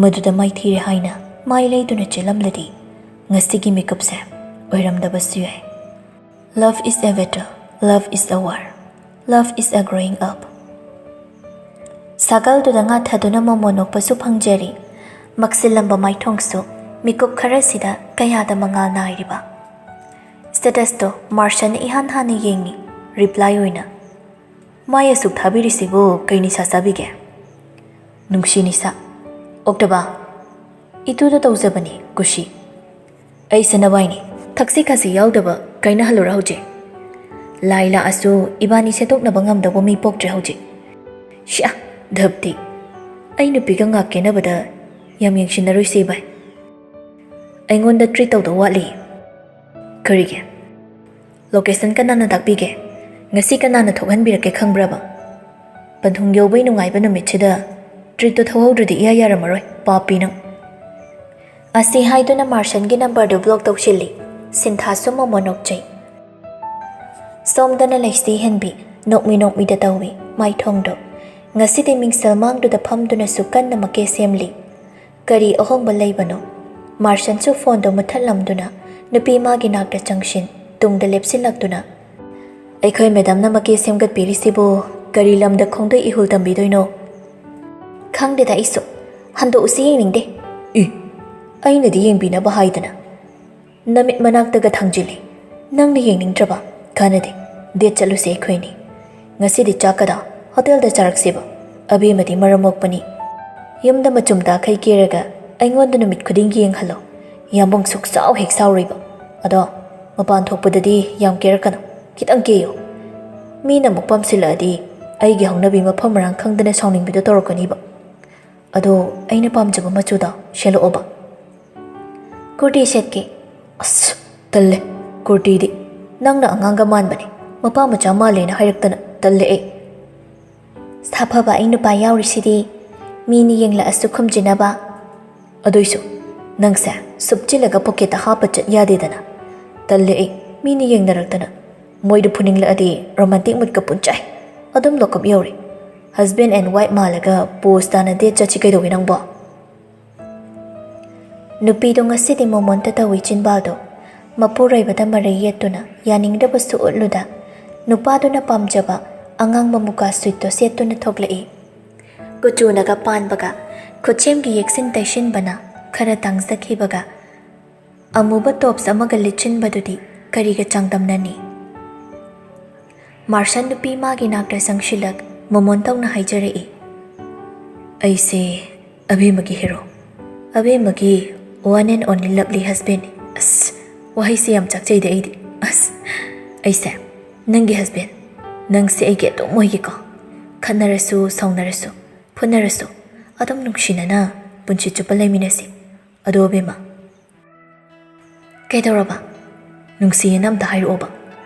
ꯃꯗꯨꯗ ꯃꯥꯏꯊꯤꯔꯦ ꯍꯥꯏꯅ ꯃꯥꯏ ꯂꯩꯗꯨꯅ ꯆꯦꯜꯂꯝꯂꯗꯤ ꯉꯁꯤꯒꯤ ꯃꯤꯀꯨꯞꯁꯦ ꯑꯣꯏꯔꯝꯗꯕꯁꯨ ꯌꯥꯏ꯫ Love is a battle, love is a war, love is a growing up꯫ ꯁꯥꯒꯜꯗꯨꯗ ꯉꯥꯊꯗꯨꯅ ꯃꯣꯃꯣꯟ ꯅꯣꯛꯄꯁꯨ ꯐꯪꯖꯔꯤ꯫ ꯃꯛꯁꯤꯜꯂꯝꯕ ꯃꯥꯏꯊꯣꯡꯁꯨ ꯃꯤꯀꯨꯞ ꯈꯔꯁꯤꯗ ꯀꯌꯥꯗ ꯃꯉꯥꯜ ꯅꯥꯏꯔꯤꯕ꯫ ꯁ꯭ꯇꯦꯇꯁꯇꯣ ꯃꯥꯔꯁꯟꯅ ꯏꯍꯥꯟ ꯍꯥꯟꯅ ꯌꯦꯡꯉꯤ꯫ ꯔꯤꯄ꯭ꯂꯥꯏ ꯑꯣꯏꯅ, "ꯃꯥꯏ ꯑꯁꯨꯛ ꯊꯥꯕꯤꯔꯤꯁꯤꯕꯨ ꯀꯩ ꯅꯤꯁꯥ ꯆꯥꯕꯤꯒꯦ?" "ꯅꯨꯡꯁꯤ ꯅꯤꯁꯥ꯫ ꯑꯣꯛꯇꯕ, ꯏꯇꯨꯗ ꯇꯧꯖꯕꯅꯤ ꯀꯨꯁꯤ꯫ ꯑꯩꯁꯦ ꯅꯕꯥꯏꯅꯤ ꯊꯛꯁꯤ ꯈꯥꯁꯤ ꯌꯥꯎꯗꯕ ꯀꯥꯏꯅꯍꯜꯂꯨꯔ ꯍꯧꯖꯤꯛ꯫ ꯂꯥꯏ ꯂꯥꯛꯑꯁꯨ ꯏꯕꯥꯅꯤ ꯁꯦꯠꯇꯣꯛꯅꯕ ꯉꯝꯗꯧꯕ ꯃꯤ ꯄꯣꯛꯇ꯭ꯔꯦ ꯍꯧꯖꯤꯛ꯫ ꯁꯤꯌꯥ, ꯙꯞꯇꯤ꯫ ꯑꯩ ꯅꯨꯄꯤꯒ ꯉꯥꯛ ꯀꯦꯅꯕꯗ ꯌꯥꯝ ꯌꯦꯡꯁꯤꯟꯅꯔꯣꯏꯁꯦ ꯏꯕꯥꯏ꯫ ꯑꯩꯉꯣꯟꯗ ꯇ꯭ꯔꯤꯠ ꯇꯧꯗꯧ ꯋꯥꯠꯂꯤ꯫" "ꯀꯔꯤꯒꯤ? ꯂꯣꯀꯦꯁꯟ ꯀꯅꯥꯅ ꯇꯥꯛꯄꯤꯒꯦ? ꯉꯁꯤ ꯀꯅꯥꯅ ꯊꯣꯛꯍꯟꯕꯤꯔꯛꯀꯦ ꯈꯪꯕ꯭ꯔꯕ? ꯄꯟꯊꯨꯡ ꯌꯧꯕꯩ ꯅꯨꯡꯉꯥꯏꯕ ꯅꯨꯃꯤꯠꯁꯤꯗ ꯇ꯭ꯔꯤꯠꯇꯣ ꯊꯧꯍꯧꯗ꯭ꯔꯗꯤ ꯏꯌꯥ ꯌꯥꯔꯝꯃꯔꯣꯏ, ꯄꯥꯄꯤ ꯅꯪ꯫" ꯑꯁꯤ ꯍꯥꯏꯗꯨꯅ ꯃꯥꯔꯁꯟꯒꯤ ꯅꯝꯕꯔꯗꯨ ꯕ꯭ꯂꯣꯛ ꯇꯧꯁꯤꯜꯂꯤ꯫ ꯁꯤꯟꯊꯥꯁꯨ ꯃꯣꯃꯣꯟ ꯅꯣꯛꯆꯩ꯫ ꯁꯣꯝꯗꯅ ꯂꯩꯁꯤ ꯍꯦꯟꯕꯤ ꯅꯣꯛꯃꯤ ꯅꯣꯛꯃꯤꯗ ꯇꯧꯏ ꯃꯥꯏꯊꯣꯡꯗꯣ꯫ ꯉꯁꯤꯗꯤ ꯃꯤꯡꯁꯦꯜ ꯃꯥꯡꯗꯨꯗ ꯐꯝꯗꯨꯅꯁꯨ ꯀꯟꯅ ꯃꯀꯦ ꯁꯦꯝꯂꯤ꯫ ꯀꯔꯤ ꯑꯍꯣꯡꯕ ꯂꯩꯕꯅꯣ? ꯃꯥꯔꯁꯟꯁꯨ ꯐꯣꯟꯗꯣ ꯃꯨꯠꯊꯠꯂꯝꯗꯨꯅ ꯅꯨꯄꯤ ꯃꯥꯒꯤ ꯅꯥꯛꯇ ꯆꯪꯁꯤꯟ ꯇꯨꯡꯗ ꯂꯦꯞꯁꯤꯜꯂꯛꯇꯨꯅ, "ꯑꯩꯈꯣꯏ ꯃꯦꯗꯥꯝꯅ ꯃꯀꯦ ꯁꯦꯝꯒꯠꯄꯤꯔꯤꯁꯤꯕꯨ ꯀꯔꯤ ꯂꯝꯗ ꯈꯣꯡꯗꯣꯏ ꯏꯍꯨꯜ ꯇꯝꯕꯤꯗꯣꯏꯅꯣ?" "ꯈꯪꯗꯦꯗ ꯑꯩꯁꯨ꯫ ꯍꯟꯗꯣꯛꯎꯁꯤ ꯌꯦꯡꯅꯤꯡꯗꯦ꯫" "ꯏ, ꯑꯩꯅꯗꯤ ꯌꯦꯡꯕꯤꯅꯕ ꯍꯥꯏꯗꯅ ꯅꯃꯤꯠ ꯃꯅꯥꯛꯇꯒ ꯊꯥꯡꯖꯤꯜꯂꯤ꯫ ꯅꯪꯅ ꯌꯦꯡꯅꯤꯡꯗ꯭ꯔꯕ? ꯀꯥꯟꯅꯗꯦ꯫ ꯗꯦꯠ ꯆꯠꯂꯨꯁꯦ ꯑꯩꯈꯣꯏꯅꯤ꯫ ꯉꯁꯤꯗꯤ ꯆꯥꯛꯀꯗ ꯍꯣꯇꯦꯜꯗ ꯆꯥꯔꯛꯁꯦꯕ꯫ ꯑꯕꯦꯝꯃꯗꯤ ꯃꯔꯝ ꯃꯣꯛꯄꯅꯤ꯫ ꯌꯨꯝꯗ ꯃꯆꯨꯝ ꯇꯥꯈꯩ ꯀꯦꯔꯒ ꯑꯩꯉꯣꯟꯗ ꯅꯨꯃꯤꯠ ꯈꯨꯗꯤꯡꯒꯤ ꯌꯦꯡꯍꯜꯂꯣ꯫ ꯌꯥꯝꯕꯨꯡ ꯁꯨꯛꯁꯥꯎ ꯍꯦꯛ ꯁꯥꯎꯔꯣꯏꯕ꯫ ꯑꯗꯣ ꯃꯄꯥꯟ ꯊꯣꯛꯄꯗꯗꯤ ꯌꯥꯝ ꯀꯦꯔꯛꯀꯅꯨ꯫ ꯈꯤꯇꯪ ꯀꯦꯌꯨ꯫ ꯃꯤꯅ ꯑꯃꯨꯛ ꯄꯥꯝꯁꯤꯜꯂꯛꯑꯗꯤ ꯑꯩꯒꯤ ꯍꯧꯅꯕꯤ ꯃꯐꯝ ꯃꯔꯥꯡ ꯈꯪꯗꯅ ꯁꯥꯎꯅꯤꯡꯕꯤꯗꯣ ꯇꯧꯔꯛꯀꯅꯤꯕ꯫ ꯑꯗꯣ ꯑꯩꯅ ꯄꯥꯝꯖꯕ ꯃꯆꯨꯗꯣ ꯁꯦꯠꯂꯛꯑꯣꯕ꯫" "ꯀꯨꯔꯇꯤ ꯁꯦꯠꯀꯦ꯫" "ꯑꯁ, ꯇꯜꯂꯦ꯫ ꯀꯨꯔꯇꯤꯗꯤ ꯅꯪꯅ ꯑꯉꯥꯡꯒ ꯃꯥꯟꯕꯅꯦ꯫ ꯃꯄꯥ ꯃꯆꯥ ꯃꯥꯜꯂꯦꯅ ꯍꯥꯏꯔꯛꯇꯅ ꯇꯜꯂꯦ ꯑꯩ꯫" "ꯁꯥꯐꯕ ꯑꯩ ꯅꯨꯄꯥ ꯌꯥꯎꯔꯤꯁꯤꯗꯤ ꯃꯤꯅ ꯌꯦꯡꯂꯛꯑꯁꯨ ꯈꯨꯝꯖꯤꯟꯅꯕ꯫" "ꯑꯗꯨꯏꯁꯨ ꯅꯪꯁꯦ ꯁꯨꯞꯆꯤꯜꯂꯒ ꯄꯣꯀꯦꯠꯇ ꯍꯥꯞꯄ ꯆꯠ ꯌꯥꯗꯦꯗꯅ꯫ ꯇꯜꯂꯦ ꯑꯩ, ꯃꯤꯅ ꯌꯦꯡꯅꯔꯛꯇꯅ꯫ ꯃꯣꯏꯗ ꯐꯨꯅꯤꯡꯂꯛꯑꯗꯤ ꯔꯣꯃꯥꯟꯇꯤꯛ ꯃꯨꯠꯀ ꯄꯨꯟꯆꯥꯏ꯫ ꯑꯗꯨꯝ ꯂꯣꯀꯞ ꯌꯧꯔꯦ꯫ ꯍꯁꯕꯦꯟ ꯑꯦꯟ ꯋꯥꯏꯐ ꯃꯥꯜꯂꯒ ꯄꯣꯁ ꯇꯥꯅ ꯗꯦꯠ ꯆꯠꯁꯤ ꯀꯩꯗꯧꯒꯦ ꯅꯪꯕꯣ?" ꯅꯨꯄꯤꯗꯣ ꯉꯁꯤꯗꯤ ꯃꯣꯃꯣꯟꯇ ꯇꯧꯏ ꯆꯤꯟꯕꯥꯜꯗꯣ꯫ ꯃꯄꯨꯔꯣꯏꯕꯗ ꯃꯔꯩ ꯌꯦꯠꯇꯨꯅ ꯌꯥꯅꯤꯡꯗꯕꯁꯨ ꯎꯠꯂꯨꯗ ꯅꯨꯄꯥꯗꯨꯅ ꯄꯥꯝꯖꯕ ꯑꯉꯥꯡꯕ ꯃꯨꯀꯥ ꯁꯨꯠꯇꯣ ꯁꯦꯠꯇꯨꯅ ꯊꯣꯛꯂꯛꯏ꯫ ꯀꯨꯆꯨꯅꯒ ꯄꯥꯟꯕꯒ ꯈꯨꯠꯁꯦꯝꯒꯤ ꯌꯦꯛꯁꯤꯟ ꯇꯩꯁꯤꯟꯕꯅ ꯈꯔ ꯇꯥꯡꯖꯈꯤꯕꯒ ꯑꯃꯨꯕ ꯇꯣꯞꯁ ꯑꯃꯒ ꯂꯤꯠꯁꯤꯟꯕꯗꯨꯗꯤ ꯀꯔꯤꯒ ꯆꯥꯡꯗꯝꯅꯅꯤ? ꯃꯥꯔꯁꯟ ꯅꯨꯄꯤ ꯃꯥꯒꯤ ꯅꯥꯛꯇ ꯆꯪꯁꯤꯜꯂꯛ ꯃꯣꯃꯣꯟ ꯇꯧꯅ ꯍꯥꯏꯖꯔꯛꯏ, "ꯑꯩꯁꯦ ꯑꯕꯦꯝꯃꯒꯤ hero, ꯑꯕꯦꯝꯃꯒꯤ one and only lovely husband꯫ ꯑꯁ, ꯋꯥꯍꯩꯁꯦ ꯌꯥꯝ ꯆꯥꯛꯆꯩꯗ ꯑꯩꯗꯤ꯫ ꯑꯁ, ꯑꯩꯁꯦ ꯅꯪꯒꯤ husband, ꯅꯪꯁꯦ ꯑꯩꯒꯤ ꯑꯗꯨꯝ ꯑꯣꯏꯒꯦꯀꯣ꯫ ꯈꯠꯅꯔꯁꯨ, ꯁꯥꯎꯅꯔꯁꯨ, ꯐꯨꯅꯔꯁꯨ, ꯑꯗꯨꯝ ꯅꯨꯡꯁꯤꯅꯅ ꯄꯨꯟꯁꯤ ꯆꯨꯞꯄ ꯂꯩꯃꯤꯟꯅꯁꯤ꯫ ꯑꯗꯣ ꯑꯕꯦꯝꯃ, ꯀꯩꯗꯧꯔꯕ? ꯅꯨꯡꯁꯤꯌꯦꯅ ꯑꯝꯇ ꯍꯥꯏꯔꯛꯑꯣꯕ꯫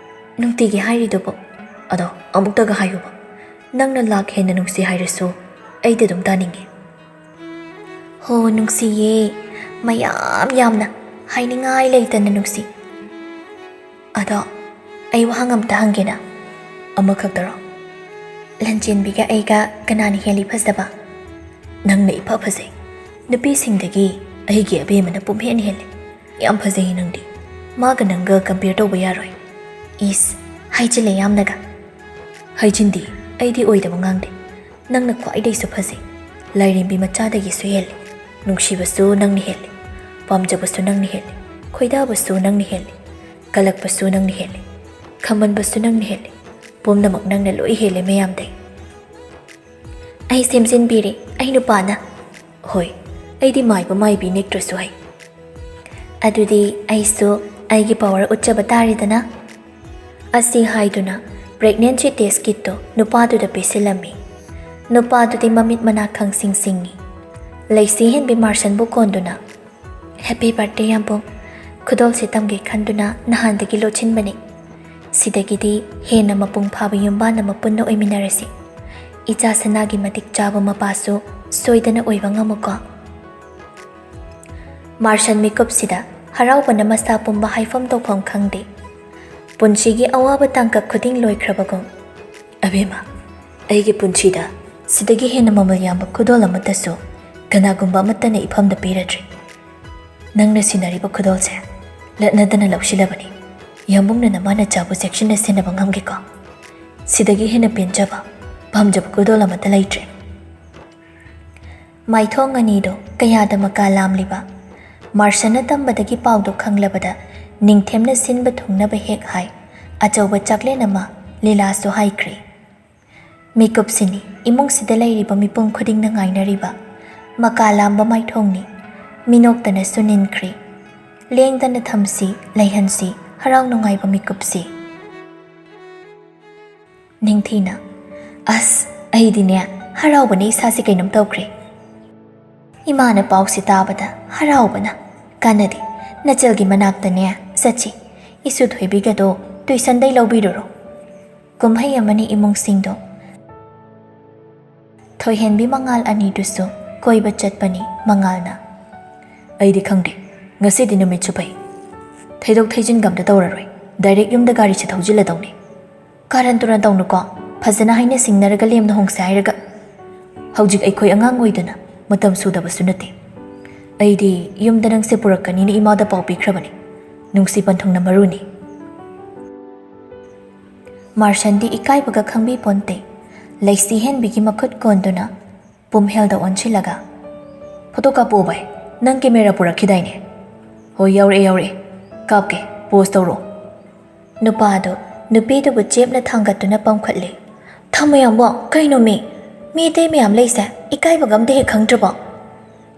ꯅꯨꯡꯇꯤꯒꯤ ꯍꯥꯏꯔꯤꯗꯨꯕꯨ꯫ ꯑꯗꯣ ꯑꯃꯨꯛꯇꯒ ꯍꯥꯏꯌꯨꯕ꯫ ꯅꯪꯅ ꯂꯥꯛ ꯍꯦꯟꯅ ꯅꯨꯡꯁꯤ ꯍꯥꯏꯔꯁꯨ ꯑꯩꯗꯤ ꯑꯗꯨꯝ ꯇꯥꯅꯤꯡꯉꯦ꯫ ꯍꯣ, ꯅꯨꯡꯁꯤꯌꯦ꯫ ꯃꯌꯥꯝ ꯌꯥꯝꯅ, ꯍꯥꯏꯅꯤꯡꯉꯥꯏ ꯂꯩꯇꯅ ꯅꯨꯡꯁꯤ꯫ ꯑꯗꯣ ꯑꯩ ꯋꯥꯍꯪ ꯑꯝꯇ ꯍꯪꯒꯦꯅ꯫ ꯑꯃꯈꯛꯇꯔꯣ? ꯂꯟꯆꯦꯟꯕꯤꯒ ꯑꯩꯒ ꯀꯅꯥꯅ ꯍꯦꯜꯂꯤ ꯐꯖꯕ? ꯅꯪꯅ ꯏꯐ ꯐꯖꯩ꯫ ꯅꯨꯄꯤꯁꯤꯡꯗꯒꯤ ꯑꯩꯒꯤ ꯑꯕꯦꯝꯃꯅ ꯄꯨꯝꯍꯦꯟ ꯍꯦꯜꯂꯤ꯫ ꯌꯥꯝ ꯐꯖꯩ ꯅꯪꯗꯤ꯫ ꯃꯥꯒ ꯅꯪꯒ compare ꯇꯧꯕ ꯌꯥꯔꯣꯏ꯫ ꯏꯁ, ꯍꯥꯏꯖꯤꯜꯂꯦ ꯌꯥꯝꯅꯒ꯫ ꯍꯥꯏꯖꯤꯟꯗꯤ, ꯑꯩꯗꯤ ꯑꯣꯏꯗꯕ ꯉꯥꯡꯗꯦ꯫ ꯅꯪꯅ ꯈ꯭ꯋꯥꯏꯗꯒꯤꯁꯨ ꯐꯖꯩ꯫ ꯂꯥꯏꯔꯦꯝꯕꯤ ꯃꯆꯥꯗꯒꯤꯁꯨ ꯍꯦꯜꯂꯤ꯫ ꯅꯨꯡꯁꯤꯕꯁꯨ ꯅꯪꯅ ꯍꯦꯜꯂꯤ꯫ ꯄꯥꯝꯖꯕꯁꯨ ꯅꯪꯅ ꯍꯦꯜꯂꯤ꯫ ꯈꯣꯏꯗꯥꯕꯁꯨ ꯅꯪꯅ ꯍꯦꯜꯂꯤ꯫ ꯀꯜꯂꯛꯄꯁꯨ ꯅꯪꯅ ꯍꯦꯜꯂꯤ꯫ ꯈꯝꯕꯟꯕꯁꯨ ꯅꯪꯅ ꯍꯦꯜꯂꯤ꯫ ꯄꯨꯝꯅꯃꯛ ꯅꯪꯅ ꯂꯣꯏ ꯍꯦꯜꯂꯦ ꯃꯌꯥꯝꯗꯩ꯫ ꯑꯩ ꯁꯦꯝꯖꯤꯟꯕꯤꯔꯦ, ꯑꯩ ꯅꯨꯄꯥꯅ꯫ ꯍꯣꯏ, ꯑꯩꯗꯤ ꯃꯥꯏꯕ ꯃꯥꯏꯕꯤ ꯅꯦꯛꯇ꯭ꯔꯁꯨ ꯍꯩ꯫ ꯑꯗꯨꯗꯤ ꯑꯩꯁꯨ ꯑꯩꯒꯤ power ꯎꯠꯆꯕ ꯇꯥꯔꯦꯗꯅ꯫ ꯑꯁꯤ ꯍꯥꯏꯗꯨꯅ pregnancy test kitꯇꯣ ꯅꯨꯄꯥꯗꯨꯗ ꯄꯤꯁꯤꯜꯂꯝꯃꯤ꯫ ꯅꯨꯄꯥꯗꯨꯗꯤ ꯃꯃꯤꯠ ꯃꯅꯥ ꯈꯪꯁꯤꯡ ꯁꯤꯡꯉꯤ꯫ ꯂꯩꯁꯤ ꯍꯦꯟꯕꯤ ꯃꯥꯔꯁꯟꯕꯨ ꯀꯣꯟꯗꯨꯅ, "Happy birthday, ꯌꯥꯝꯕꯨꯡ꯫ ꯈꯨꯗꯣꯜꯁꯦ ꯇꯝꯒꯦ ꯈꯟꯗꯨꯅ ꯅꯍꯥꯟꯗꯒꯤ ꯂꯣꯠꯁꯤꯟꯕꯅꯤ꯫ ꯁꯤꯗꯒꯤꯗꯤ ꯍꯦꯟꯅ ꯃꯄꯨꯡ ꯐꯥꯕ ꯌꯨꯝꯕꯥꯟ ꯑꯃ ꯄꯨꯟꯅ ꯑꯣꯏꯃꯤꯟꯅꯔꯁꯤ꯫ ꯏꯆꯥ ꯁꯅꯥꯒꯤ ꯃꯇꯤꯛ ꯆꯥꯕ ꯃꯄꯥꯁꯨ ꯁꯣꯏꯗꯅ ꯑꯣꯏꯕ ꯉꯝꯃꯨꯀꯣ꯫" ꯃꯥꯔꯁꯟ ꯃꯤꯀꯨꯞꯁꯤꯗ ꯍꯔꯥꯎꯕꯅ ꯃꯁꯥ ꯄꯨꯝꯕ ꯍꯥꯏꯐꯝ ꯇꯧꯐꯝ ꯈꯪꯗꯦ꯫ ꯄꯨꯟꯁꯤꯒꯤ ꯑꯋꯥꯕ ꯇꯥꯡꯀꯛ ꯈꯨꯗꯤꯡ ꯂꯣꯏꯈ꯭ꯔꯕꯒꯨꯝ꯫ "ꯑꯕꯦꯝꯃ, ꯑꯩꯒꯤ ꯄꯨꯟꯁꯤꯗ ꯁꯤꯗꯒꯤ ꯍꯦꯟꯅ ꯃꯃꯜ ꯌꯥꯝꯕ ꯈꯨꯗꯣꯜ ꯑꯃꯠꯇꯁꯨ ꯀꯅꯥꯒꯨꯝꯕ ꯑꯃꯠꯇꯅ ꯏꯐꯝꯗ ꯄꯤꯔꯗ꯭ꯔꯤ꯫ ꯅꯪꯅ ꯁꯤꯟꯅꯔꯤꯕ ꯈꯨꯗꯣꯜꯁꯦ ꯂꯠꯅꯗꯅ ꯂꯧꯁꯤꯜꯂꯕꯅꯤ꯫ ꯌꯥꯝꯕꯨꯡꯅ ꯅꯃꯥ ꯅꯆꯥꯕꯨ ꯆꯦꯛꯁꯤꯟꯅ ꯁꯦꯟꯅꯕ ꯉꯝꯒꯦꯀꯣ? ꯁꯤꯗꯒꯤ ꯍꯦꯟꯅ ꯄꯦꯟꯖꯕ, ꯄꯥꯝꯖꯕ ꯈꯨꯗꯣꯜ ꯑꯃꯠꯇ ꯂꯩꯇ꯭ꯔꯦ꯫" ꯃꯥꯏꯊꯣꯡ ꯑꯅꯤꯗꯣ ꯀꯌꯥꯗ ꯃꯀꯥ ꯂꯥꯝꯂꯤꯕ꯫ ꯃꯥꯔꯁꯟꯅ ꯇꯝꯕꯗꯒꯤ ꯄꯥꯎꯗꯣ ꯈꯪꯂꯕꯗ ꯅꯤꯡꯊꯦꯝꯅ ꯁꯤꯟꯕ ꯊꯨꯡꯅꯕ ꯍꯦꯛ ꯍꯥꯏ꯫ ꯑꯆꯧꯕ ꯆꯥꯛꯂꯦꯟ ꯑꯃ ꯂꯤꯂꯥꯁꯨ ꯍꯥꯏꯈ꯭ꯔꯦ꯫ ꯃꯤꯀꯨꯞꯁꯤꯅꯤ ꯏꯃꯨꯡꯁꯤꯗ ꯂꯩꯔꯤꯕ ꯃꯤꯄꯨꯝ ꯈꯨꯗꯤꯡꯅ ꯉꯥꯏꯅꯔꯤꯕ꯫ ꯃꯀꯥ ꯂꯥꯝꯕ ꯃꯥꯏꯊꯣꯡꯅꯤ꯫ ꯃꯤꯅꯣꯛꯇꯅꯁꯨ ꯅꯤꯟꯈ꯭ꯔꯤ꯫ ꯂꯦꯡꯗꯅ ꯊꯝꯁꯤ, ꯂꯩꯍꯟꯁꯤ ꯍꯔꯥꯎ ꯅꯨꯡꯉꯥꯏꯕ ꯃꯤꯀꯨꯞꯁꯤ꯫ ꯅꯤꯡꯊꯤꯅ, "ꯑꯁ, ꯑꯩꯗꯤꯅꯦ ꯍꯔꯥꯎꯕꯅ ꯏꯁꯥꯁꯤ ꯀꯩꯅꯣꯝ ꯇꯧꯈ꯭ꯔꯦ꯫ ꯏꯃꯥꯅ ꯄꯥꯎꯁꯤ ꯇꯥꯕꯗ ꯍꯔꯥꯎꯕꯅ, ꯀꯥꯟꯅꯗꯦ, ꯅꯆꯜꯒꯤ ꯃꯅꯥꯛꯇꯅꯦ ꯆꯠꯁꯤ, ꯏꯁꯨ ꯊꯣꯏꯕꯤꯒꯗꯣ ꯇꯨꯏꯁꯟꯗꯩ ꯂꯧꯕꯤꯔꯨꯔꯣ"꯫ ꯀꯨꯝꯍꯩ ꯑꯃꯅꯤ ꯏꯃꯨꯡꯁꯤꯡꯗꯣ꯫ ꯊꯣꯏꯍꯦꯟꯕꯤ ꯃꯉꯥꯜ ꯑꯅꯤꯗꯨꯁꯨ ꯀꯣꯏꯕ ꯆꯠꯄꯅꯤ ꯃꯉꯥꯜꯅ꯫ "ꯑꯩꯗꯤ ꯈꯪꯗꯦ, ꯉꯁꯤꯗꯤ ꯅꯨꯃꯤꯠꯁꯨ ꯐꯩ꯫ ꯊꯩꯗꯣꯛ ꯊꯩꯖꯤꯟꯒ ꯑꯝꯇ ꯇꯧꯔꯔꯣꯏ꯫ ꯗꯥꯏꯔꯦꯛ ꯌꯨꯝꯗ ꯒꯥꯔꯤꯁꯦ ꯊꯧꯖꯤꯜꯂꯗꯧꯅꯤ꯫ ꯀꯥꯔꯟ ꯇꯨꯔꯟ ꯇꯧꯅꯨꯀꯣ, ꯐꯖꯅ ꯍꯥꯏꯅ ꯁꯤꯡꯅꯔꯒ ꯂꯦꯝꯅ ꯍꯣꯡꯁꯦ ꯍꯥꯏꯔꯒ꯫ ꯍꯧꯖꯤꯛ ꯑꯩꯈꯣꯏ ꯑꯉꯥꯡ ꯑꯣꯏꯗꯅ ꯃꯇꯝ ꯁꯨꯗꯕꯁꯨ ꯅꯠꯇꯦ꯫ ꯑꯩꯗꯤ ꯌꯨꯝꯗ ꯅꯪꯁꯦ ꯄꯨꯔꯛꯀꯅꯤꯅ ꯏꯃꯥꯗ ꯄꯥꯎ ꯄꯤꯈ꯭ꯔꯕꯅꯤ꯫ ꯅꯨꯡꯁꯤ ꯄꯟꯊꯨꯡꯅ ꯃꯔꯨꯅꯤ"꯫ ꯃꯥꯔꯁꯟꯗꯤ ꯏꯀꯥꯏꯕꯒ ꯈꯪꯕꯤ ꯄꯣꯟꯇꯦ꯫ ꯂꯩꯁꯤ ꯍꯦꯟꯕꯤꯒꯤ ꯃꯈꯨꯠ ꯀꯣꯟꯗꯨꯅ ꯄꯨꯝꯍꯦꯜꯗ ꯑꯣꯟꯁꯤꯜꯂꯒ, "ꯐꯣꯇꯣ ꯀꯥꯞꯄꯣ ꯚꯥꯏ, ꯅꯪ ꯀꯦꯃꯦꯔꯥ ꯄꯨꯔꯛꯈꯤꯗꯥꯏꯅꯦ?" "ꯍꯣꯏ, ꯌꯥꯎꯔꯛꯑꯦ, ꯌꯥꯎꯔꯛꯑꯦ꯫ ꯀꯥꯞꯀꯦ, ꯄꯣꯁ ꯇꯧꯔꯣ"꯫ ꯅꯨꯄꯥꯗꯨ ꯅꯨꯄꯤꯗꯨꯕꯨ ꯆꯦꯞꯅ ꯊꯥꯡꯒꯠꯇꯨꯅ ꯄꯝꯈꯠꯂꯦ꯫ "ꯊꯝꯃꯣ ꯌꯥꯝꯕꯣ, ꯀꯩꯅꯣ ꯃꯤ? ꯃꯤ ꯑꯇꯩ ꯃꯌꯥꯝ ꯂꯩꯁꯦ, ꯏꯀꯥꯏꯕꯒ ꯑꯝꯇ ꯍꯦꯛ ꯈꯪꯗ꯭ꯔꯕꯣ?"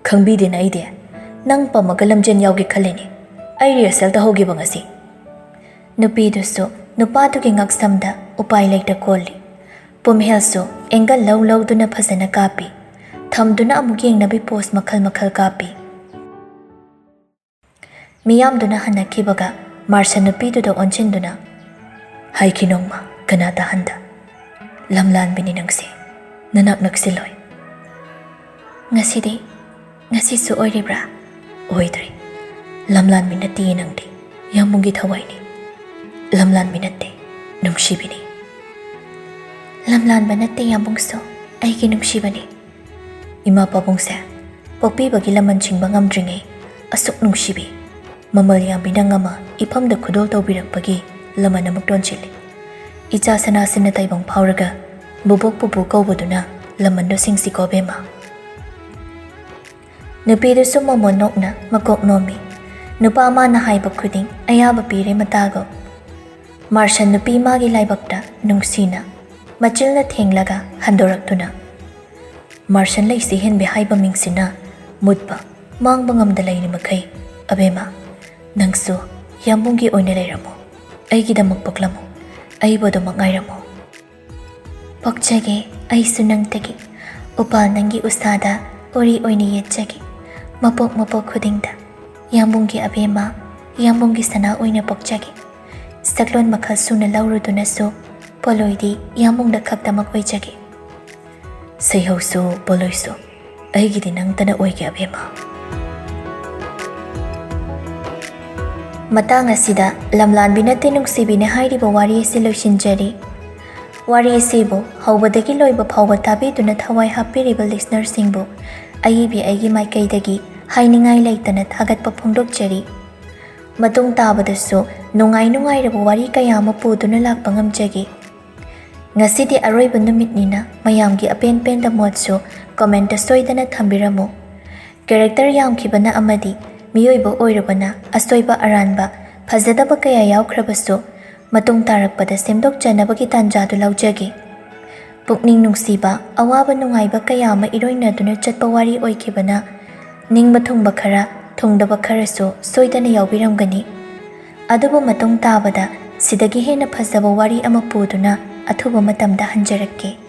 "ꯈꯪꯕꯤꯗꯦꯅ ꯑꯩꯗꯤ꯫ ꯅꯪ ꯄꯝꯃꯒ ꯂꯝꯖꯦꯟ ꯌꯥꯎꯒꯦ ꯈꯜꯂꯤꯅꯦ꯫ ꯑꯩ ꯔꯤꯍꯔꯁꯦꯜ ꯇꯧꯍꯧꯒꯦꯕ ꯉꯁꯤ"꯫ ꯅꯨꯄꯤꯗꯨꯁꯨ ꯅꯨꯄꯥꯗꯨꯒꯤ ꯉꯛꯁꯝꯗ ꯎꯄꯥꯏ ꯂꯩꯇ ꯀꯣꯜꯂꯤ꯫ ꯄꯨꯝꯍꯦꯜꯁꯨ ꯑꯦꯡꯒꯜ ꯂꯧ ꯂꯧꯗꯨꯅ ꯐꯖꯅ ꯀꯥꯞꯄꯤ꯫ ꯊꯝꯗꯨꯅ ꯑꯃꯨꯛ ꯌꯦꯡꯅꯕꯤ ꯄꯣꯁ ꯃꯈꯜ ꯃꯈꯜ ꯀꯥꯞꯄꯤ꯫ ꯃꯤꯌꯥꯝꯗꯨꯅ ꯍꯟꯅꯈꯤꯕꯒ ꯃꯥꯔꯁꯟ ꯅꯨꯄꯤꯗꯨꯗ ꯑꯣꯟꯁꯤꯟꯗꯨꯅ, "ꯍꯥꯏꯈꯤ ꯅꯣꯡꯃ ꯀꯅꯥ ꯇꯥꯍꯟꯗ? ꯂꯝꯂꯥꯟꯕꯤꯅꯤ ꯅꯪꯁꯦ, ꯅꯅꯥꯛ ꯅꯛꯁꯤꯜꯂꯣꯏ"꯫ "ꯉꯁꯤꯗꯤ, ꯉꯁꯤꯁꯨ ꯑꯣꯏꯔꯤꯕ꯭ꯔꯥ?" "ꯑꯣꯏꯗ꯭ꯔꯦ꯫ ꯂꯝꯂꯥꯟꯕꯤ ꯅꯠꯇꯦ ꯅꯪꯗꯤ, ꯌꯥꯝꯕꯨꯡꯒꯤ ꯊꯋꯥꯏꯅꯤ꯫ ꯂꯝꯂꯥꯟꯕꯤ ꯅꯠꯇꯦ, ꯅꯨꯡꯁꯤꯕꯤꯅꯤ"꯫ "ꯂꯝꯂꯥꯟꯕ ꯅꯠꯇꯦ ꯌꯥꯝꯕꯨꯡꯁꯨ, ꯑꯩꯒꯤ ꯅꯨꯡꯁꯤꯕꯅꯤ"꯫ ꯏꯃꯥ ꯄꯥꯕꯨꯡꯁꯦ ꯄꯣꯛꯄꯤꯕꯒꯤ ꯂꯃꯟ ꯁꯤꯡꯕ ꯉꯝꯗ꯭ꯔꯤꯉꯩ ꯑꯁꯨꯛ ꯅꯨꯡꯁꯤꯕꯤ, ꯃꯃꯜ ꯌꯥꯝꯕꯤ ꯅꯪ ꯑꯃ ꯏꯐꯝꯗ ꯈꯨꯗꯣꯜ ꯇꯧꯕꯤꯔꯛꯄꯒꯤ ꯂꯃꯟ ꯑꯃꯨꯛ ꯇꯣꯟꯁꯤꯜꯂꯤ꯫ ꯏꯆꯥ ꯁꯅꯥꯁꯤꯅ ꯇꯥꯏꯕꯪ ꯐꯥꯎꯔꯒ ꯕꯨꯕꯣꯛ ꯄꯨꯄꯨ ꯀꯧꯕꯗꯨꯅ ꯂꯃꯟꯗꯣ ꯁꯤꯡꯁꯤꯀꯣ ꯕꯦꯝꯃ꯫ ꯅꯨꯄꯤꯗꯨꯁꯨ ꯃꯃꯣꯟ ꯅꯣꯛꯅ ꯃꯀꯣꯛ ꯅꯣꯝꯃꯤ꯫ ꯅꯨꯄꯥ ꯃꯥꯅ ꯍꯥꯏꯕ ꯈꯨꯗꯤꯡ ꯑꯌꯥꯕ ꯄꯤꯔꯦ ꯃꯇꯥꯒꯧ꯫ ꯃꯥꯔꯁꯟ ꯅꯨꯄꯤ ꯃꯥꯒꯤ ꯂꯥꯏꯕꯛꯇ ꯅꯨꯡꯁꯤꯅ ꯃꯆꯤꯜꯅ ꯊꯦꯡꯂꯒ ꯍꯟꯗꯣꯔꯛꯇꯨꯅ, "ꯃꯥꯔꯁꯟ ꯂꯩꯁꯤ ꯍꯦꯟꯕꯤ ꯍꯥꯏꯕ ꯃꯤꯡꯁꯤꯅ ꯃꯨꯠꯄ ꯃꯥꯡꯕ ꯉꯝꯗ ꯂꯩꯔꯤ ꯃꯈꯩ, ꯑꯕꯦꯝꯃ, ꯅꯪꯁꯨ ꯌꯥꯝꯕꯨꯡꯒꯤ ꯑꯣꯏꯅ ꯂꯩꯔꯝꯃꯨ꯫ ꯑꯩꯒꯤꯗꯃꯛ ꯄꯣꯛꯂꯝꯃꯨ꯫ ꯑꯩꯕꯨ ꯑꯗꯨꯃꯛ ꯉꯥꯏꯔꯝꯃꯨ꯫" ꯄꯣꯛꯆꯒꯦ ꯑꯩꯁꯨ ꯅꯪꯇꯒꯤ, ꯎꯄꯥꯜ ꯅꯪꯒꯤ ꯎꯁꯥꯗ ꯎꯔꯤ ꯑꯣꯏꯅ ꯌꯦꯠꯆꯒꯦ꯫ ꯃꯄꯣꯛ ꯃꯄꯣꯛ ꯈꯨꯗꯤꯡꯗ ꯌꯥꯝꯕꯨꯡꯒꯤ ꯑꯕꯦꯝꯃ, ꯌꯥꯝꯕꯨꯡꯒꯤ ꯁꯅꯥ ꯑꯣꯏꯅ ꯄꯣꯛꯆꯒꯦ꯫ ꯁꯛꯂꯣꯟ ꯃꯈꯜ ꯁꯨꯅ ꯂꯧꯔꯨꯗꯨꯅꯁꯨ ꯄꯣꯂꯣꯏꯗꯤ ꯌꯥꯝꯕꯨꯡꯗ ꯈꯛꯇꯃꯛ ꯑꯣꯏꯖꯒꯦ꯫ ꯁꯩꯍꯧꯁꯨ ꯄꯣꯂꯣꯏꯁꯨ ꯑꯩꯒꯤꯗꯤ ꯅꯪꯇꯅ ꯑꯣꯏꯒꯦ ꯑꯕꯦꯝꯃ꯫ ꯃꯇꯥꯡ ꯑꯁꯤꯗ ꯂꯝꯂꯥꯟꯕꯤ ꯅꯠꯇꯦ ꯅꯨꯡꯁꯤꯕꯤꯅꯦ ꯍꯥꯏꯔꯤꯕ ꯋꯥꯔꯤ ꯑꯁꯤ ꯂꯣꯏꯁꯤꯟꯖꯔꯤ꯫ ꯋꯥꯔꯤ ꯑꯁꯤꯕꯨ ꯍꯧꯕꯗꯒꯤ ꯂꯣꯏꯕ ꯐꯥꯎꯕ ꯇꯥꯕꯤꯗꯨꯅ ꯊꯋꯥꯏ ꯍꯥꯞꯄꯤꯔꯤꯕ listenerꯁꯤꯡꯕꯨ ꯑꯏꯕꯤ ꯑꯩꯒꯤ ꯃꯥꯏꯀꯩꯗꯒꯤ ꯍꯥꯏꯅꯤꯡꯉꯥꯏ ꯂꯩꯇꯅ ꯊꯥꯒꯠꯄ ꯐꯣꯡꯗꯣꯛꯆꯔꯤ꯫ ꯃꯇꯨꯡ ꯇꯥꯕꯗꯁꯨ ꯅꯨꯡꯉꯥꯏ ꯅꯨꯡꯉꯥꯏꯔꯕ ꯋꯥꯔꯤ ꯀꯌꯥ ꯑꯃ ꯄꯨꯗꯨꯅ ꯂꯥꯛꯄ ꯉꯝꯖꯒꯦ꯫ ꯉꯁꯤꯗꯤ ꯑꯔꯣꯏꯕ ꯅꯨꯃꯤꯠꯅꯤꯅ ꯃꯌꯥꯝꯒꯤ ꯑꯄꯦꯟ ꯄꯦꯟꯗ ꯃꯣꯠꯁꯨ commentꯇ ꯁꯣꯏꯗꯅ ꯊꯝꯕꯤꯔꯝꯃꯨ꯫ Character ꯌꯥꯝꯈꯤꯕꯅ ꯑꯃꯗꯤ ꯃꯤꯑꯣꯏꯕ ꯑꯣꯏꯔꯨꯕꯅ ꯑꯁꯣꯏꯕ ꯑꯔꯥꯟꯕ, ꯐꯖꯗꯕ ꯀꯌꯥ ꯌꯥꯎꯈ꯭ꯔꯕꯁꯨ ꯃꯇꯨꯡ ꯇꯥꯔꯛꯄꯗ ꯁꯦꯝꯗꯣꯛꯆꯅꯕꯒꯤ ꯇꯥꯟꯖꯥꯗꯨ ꯂꯧꯖꯒꯦ꯫ ꯄꯨꯛꯅꯤꯡ ꯅꯨꯡꯁꯤꯕ, ꯑꯋꯥꯕ ꯅꯨꯡꯉꯥꯏꯕ ꯀꯌꯥ ꯑꯃ ꯏꯔꯣꯏꯅꯗꯨꯅ ꯆꯠꯄ ꯋꯥꯔꯤ ꯑꯣꯏꯈꯤꯕꯅ ꯅꯤꯡꯕ ꯊꯨꯡꯕ ꯈꯔ, ꯊꯨꯡꯗꯕ ꯈꯔꯁꯨ ꯁꯣꯏꯗꯅ ꯌꯥꯎꯕꯤꯔꯝꯒꯅꯤ꯫ ꯑꯗꯨꯕꯨ ꯃꯇꯨꯡ ꯇꯥꯕꯗ ꯁꯤꯗꯒꯤ ꯍꯦꯟꯅ ꯐꯖꯕ ꯋꯥꯔꯤ ꯑꯃ ꯄꯨꯗꯨꯅ ꯑꯊꯨꯕ ꯃꯇꯝꯗ ꯍꯟꯖꯔꯛꯀꯦ꯫